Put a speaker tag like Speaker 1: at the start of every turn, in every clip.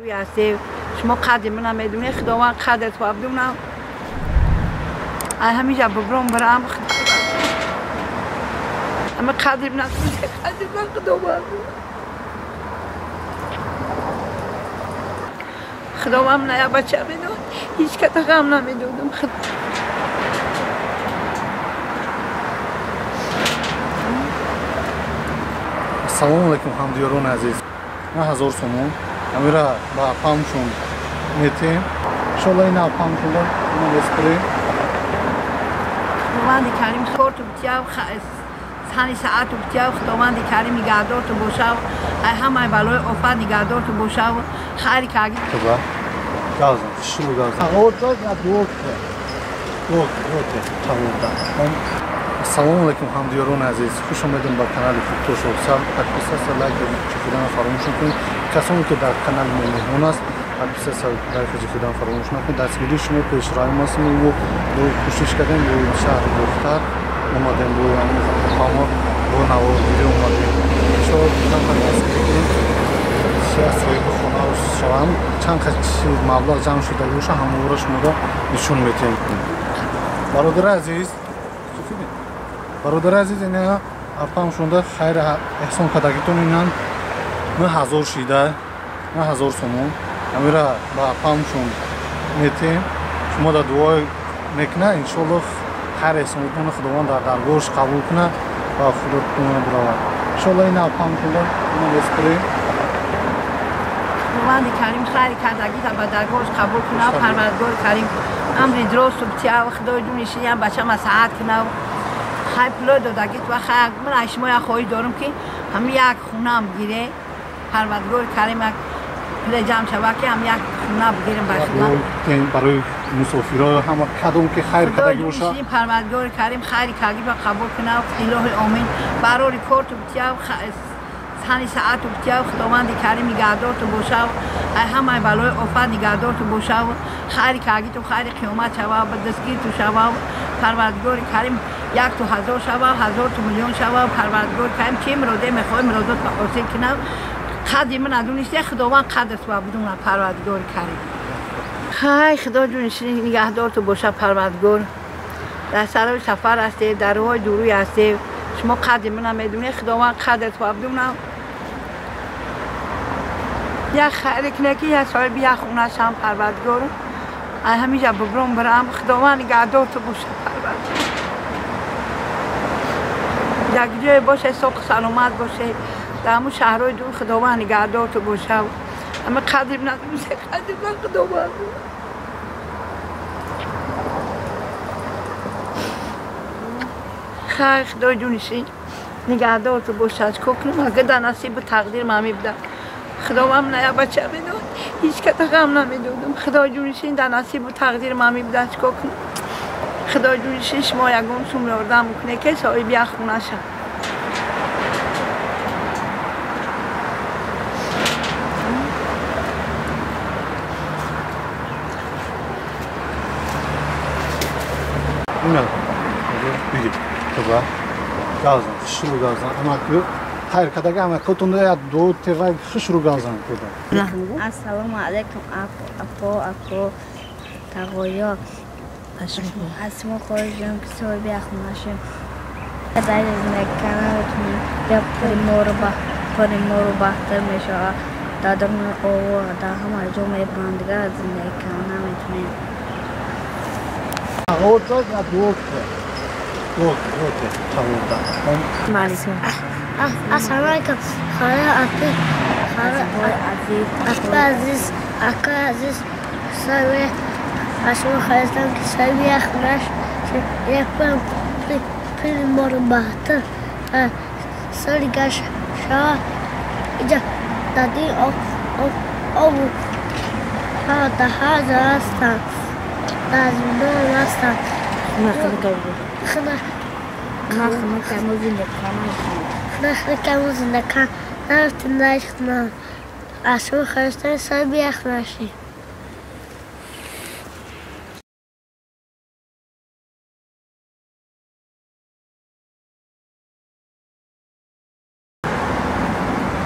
Speaker 1: Шумо қадри мана медонед, Худованд қадр ту бидонам. Ҳаминҷа бибром барам. Ама қадри мана, қадри ман Худованд. Худованд мана як бача медод, ҳеҷ ката ғам намедодам.
Speaker 2: Ассалому алайкум ҳамдиёрони азиз. 9000 сомон амира ба апамшон метем. Иншолло ин апамшонро мо меспорем.
Speaker 1: Худованди Карим корту битяв, сани саату битяв, Худованди Карим нигаҳдорту бошав, ҳамаи балои офат нигаҳдорту бошав, хайри карги.
Speaker 2: Туба. Газан, шуру газан. Ассалому алайкум ҳамдиёрони азиз. Хуш омадем ба канали Фуртош Офсал. Подписаться, лайк ҷихидан фаромӯш накунед. Касоне ки дар канали мо меҳмон аст, подписаться, лайк ҷихидан фаромӯш накунед. Дастгирии шумо пешравим аст. Мо кӯшиш кардем бо шаҳри Бохтар омадем, бо ҳамо бо наворгирӣ омадем. Иншоалло чанд дастгирӣ кунем, соҳиби хона шавам, чанд маблағ ҷамъ шуда боша, ҳамаро шуморо нишон метиҳем. Бародари азиз, бародари азиз, ина апам шунда хайр эҳсон кардагитон инан 9000 шида, 9000 сомон амира ба апамшон метиҳем. Шумо дар дуо мекунад, иншоалло хайр эҳсонотонро Худованд дар даргоҳаш қабул кунад ва Худо биравад. Иншоалло ин апамшонро мо меспорем.
Speaker 1: Худованди Карим хайри кардагита ба даргоҳаш қабул кунад. Парвардигори Карим амри дуросту битяв, Худои ҷунишиям бачама саат кунав. Хай пулой додагит ва хай ман аз шумо як хоҳиш дорам ки ҳам як хунам гире. Парвардигори Карим як пуле ҷамъ шава ки ҳам як хуна бигирем ба хидмат.
Speaker 2: Барои мусофиро ҳама кадом ки хайр кардаги боша.
Speaker 1: Парвардигори Карим хайри кардаги қабул кунав. Илоҳи омин. Барори корту битяв, сани саату битяв, Худованди Карим нигаҳдорту бошав, ҳамаи балои офат нигаҳдорту бошав, хайри кардагиту хайри қиёмат шава, ба дастгирту шава. Парвардигори Карим як ту ҳазор шава, ҳазор ту миллион шава. Парвардигори Карим чи муроде мехоҳӣ муродот ба ҳосил кунав. Қадри ман надонисте, Худованд қадр ту бидонад. Парвардигори Карим хай Худо ҷунишин нигаҳдорту боша. Парвардигор дар сарои сафар ҳастед, дар роҳи дурӯй ҳастед. Шумо қадри мана медонед, Худованд қадр ту бидонад. Як хайре кунад ки як соҳиби як хона шам. Парвардигор ҳаминҷа бибром барам. Худованд нигаҳдорту боша. Парвардигор як ҷое боше, соқу саломат боше, дар ҳамун шаҳрҳои дур Худованд нигаҳдорту боша. Ама қадри надонисте, қадри ман Худованд. Хай Худои ҷунишин нигаҳдорту боша. Чӣ кор кунам агар дар насибу тақдир ман мебудам. Худованд мана як бача медод, ҳеҷ ката ғам намедодам. Худои ҷунишин дар насибу тақдир ман мебудам. Чӣ кор кунам? Худои ҷунишин шумо ягон сум ёрдам мекунед ки соҳиби як хона шам.
Speaker 2: Ина бигир. Туба. Газан, хушрӯ газан. Амаку хайр кардаги амакотонда як ду тева хушрӯ газан куда.
Speaker 3: Ассалому алайкум апо, ако, тағоё. Аз шумо хоҳиш дорам ки соҳиби як хона шавем. Дар зиндагӣ наметавонем. Я пури мору бахтар мешавад. Дар даруни овор, дар ҳама ҷо мебаранд. Дигар аз зиндагӣ кардан наметавонем.
Speaker 4: Ассалому алайкум хоҳари апи азиз, акаи азиз. Аз шумо хоҳиш дорам ки соҳиби як хона шавем. Пули мору бахтар соли гашт шава. Инҷа дар дини обу дар ҳар ҷо ҳастанд, дар зиндон ҳастанд. Хона наметавонем. Аз шумо хоҳиш дорам соҳиби як хона шавем.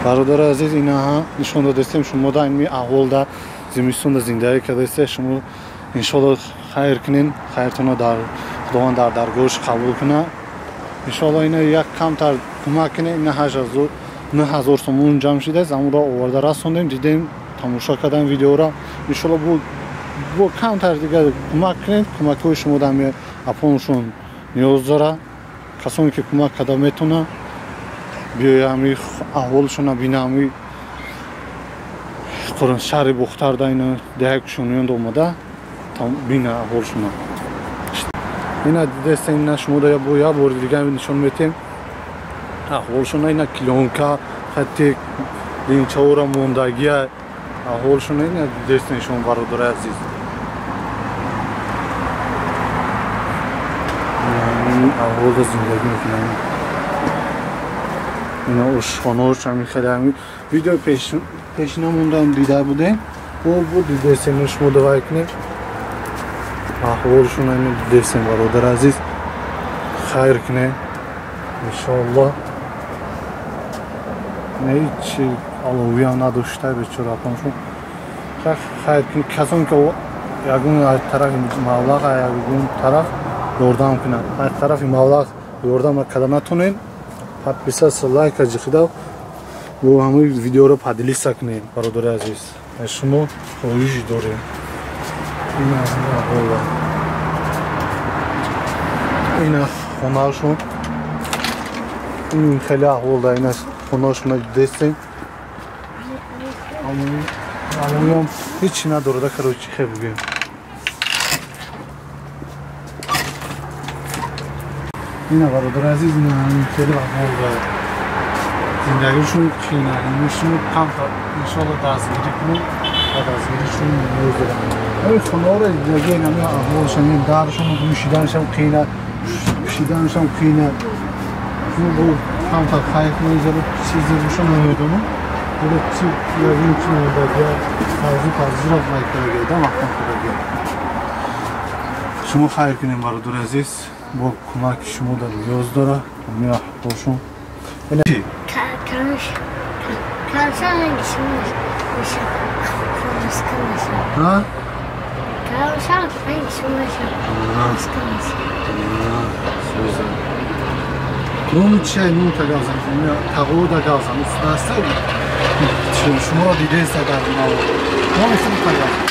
Speaker 2: Бародари азиз, инаҳа нишон додастем шумо да ин аҳвол да зимистон да зиндагӣ кардастед. Шумо иншоалло хайр кунед, хайртонро дар Худованд дар даргоҳаш қабул кунад. Иншоалло ина як камтар кӯмак кунед. Ина 9000 сомон ҷамъ шудааст, амро оварда расондем, дидем, тамошо кардем видеоро. Иншоалло бо камтар дигар кӯмак кунед. Кӯмакҳои шумо дар апоншон ниёз дорад. Касоне ки кӯмак карда метавонанд, биёя ҳами аҳволшона бина, ҳами шаҳри Бохтар да ина деҳаи Кушониён омада бина аҳволшона. Ина дидаста, ина шумо да як бори дига нишон метем аҳволшона. Ина клёнка хати линчаора мондагия аҳволшона ина дидаста нишон, бародари азиз. Аҳволда зиндагӣ мекунанд. Ина ошхонаош ҳамин хеле ҳамин видеои пешина мондам дида будем. Бо дидастем, шумо давай кунем аҳволшона ина дидастем, бародари азиз. Хайр кунем иншоалло. Ина ҳеҷ аловиам надошта бечора апоншон. Хайр кунем, касоне ки ягон аз тарафи маблағ, ягон тараф ёрдам кунанд, аз тарафи маблағ ёрдам карда натонем, подписаться, лайка ҷиқида бо ҳамаи видеоро поделиться кунем, бародари азиз. Аз шумо хоҳиш дорем. Ина аҳвола, ина хонаашон, ин хеле аҳвол да, ина хонаашона дидестем. Амоям ҳеҷ надорада, короче, хе бигӯем. Ина бародари азиз, ина хеле аҳвол да зиндагишон қийна. Шумо камтар иншоалло дастгирӣ кунед ва дастгиришон ниёз дорад. Ҳамин хонаҳоро дидагӣ, ҳамин аҳволшон, даршон нӯшиданашам қийна, пӯшиданашам қийна. Шумо бо камтар хайр кунед, зеро чизе боша намедонам. Зеро чи ягон чи мондагия, сабзу пазира вай кардагия, да маҳкам кардагия. Шумо хайр кунед, бародари азиз. Бо кӯмаки шумо дар ниёз дорад ҳамин аҳволшон. Номи чия? Ном тагавзан, тағо дагавзан, даста шуморо дидаеста дар навор. Номи худ тагавзан.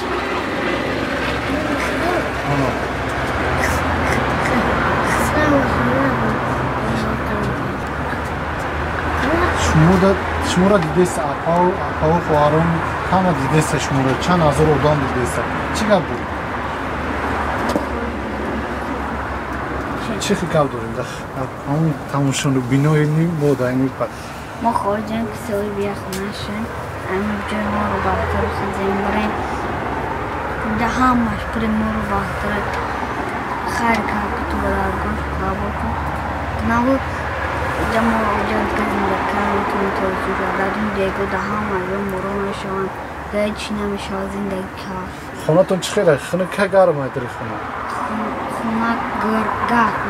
Speaker 2: Шуморо дидаеста, апаву хоҳарон ҳама дидаеста шуморо, чанд ҳазор одам дидаеста. Чӣ гап доред? Чӣ гап дорем? Ҳамон тамошобинои мо дар ин
Speaker 3: мо хоҳем ки соҳиби як хона шавем, ҳамин ҷои моро бахтар хазем барем. Да ҳамаш пури моро бахтар хайр кард, ту ба даргоҳ қабул кун. Набуд ҷа моро ҷа зинда кард, дадум дего да ҳама ҷо моро мешаванд, да ҳеҷ намешавад зиндагӣ кард.
Speaker 2: Хонатон чӣ хел? Хона ка гарм дар хона?
Speaker 3: Хона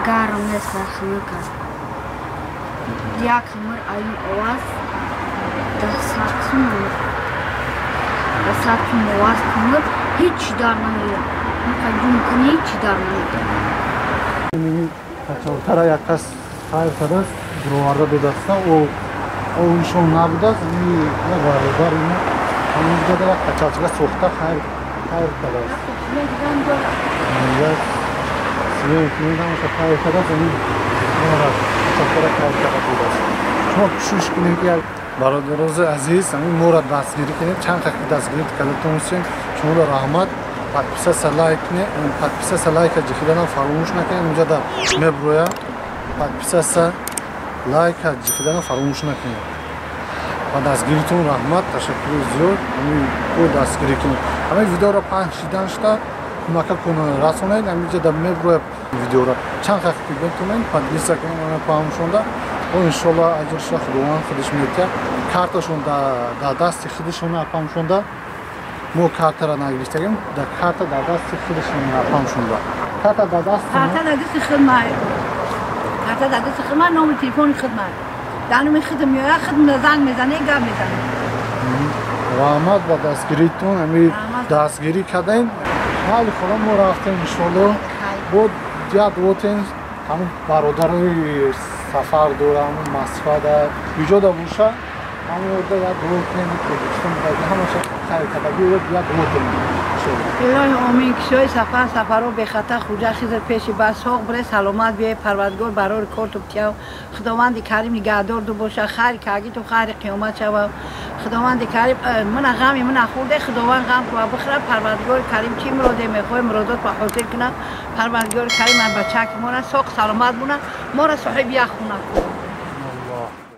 Speaker 3: гарм нест, хунук аст. Як мир аю оваз да сатсум оваз кунад, ҳеҷ дар намеяд. Ҷун кунӣ, ҳеҷ дар намеяд.
Speaker 2: Качалтара як кас хайр кардааст, буроварда додаста, о нишон набудааст, як бародар ина ҳамонҷода як качалчага сохта хайр кардааст. Хайр кардааст, качалтара хайр карда додааст. Шумо кӯшиш кунед ки як бародарози азиз ҳамин моро дастгирӣ кунед, чанд қадр дастгирӣ карда тонистем. Шуморо раҳмат. Подписаться, лайк кунед, подписаться, лайка ҷиқиданам фаромӯш накунед. Унҷа да меброя подписаться, лайка ҷиқиданам фаромӯш накунед. Ба дастгиритон раҳмат, ташаккури зиёд. Ҳамин бо дастгирӣ кунед. Ҳамин видеоро паҳн шидан шуда кӯмака кунед, расонед. Ҳаминҷа да меброя видеоро чанд қадр ки битонед подписаться кунед, паҳн шуда. Иншоалло аҷрша Худованд худаш метиҳад. Карташон дар дасти худашон апам шонда. Мо картаро нагирифтагем, дар карта дар дасти худашон апам шонда. Карта дар дасти
Speaker 1: карта дар дасти худ ма. Карта дар дасти худ ма, номи телефони худ ма. Дануми худам меояд, худам занг мезане, гап мезане.
Speaker 2: Раҳмат ба дастгиритон, ами дастгирӣ кардем. Ҳали хона мо рафтем, иншоалло. Бо як дуотен ҳамун бародарои сафар дора, ҳамун Москвада, куҷода боша, ҳамун орда як дуо кунем, Тоҷикистон ҳамаша хайр кардагӣ, як дуо кунем.
Speaker 1: Илоҳи омин, кишои сафар сафаро бехатар хуҷа хизр пеши ба соғ бире, саломат биёй, Парвардигор барори корту битияв, Худованди Карим нигаҳдор ду боша, хайри кагиту хайри қиёмат шава. Худованди Карим мана ғами мана хӯрде, Худованд ғам кува бихӯра. Парвардигори Карим чӣ муроде мехоҳӣ, муродот ба ҳозир кунам. Парвардигори Карим бачаки мора соғ саломат буна, мора соҳиби як хона кунад.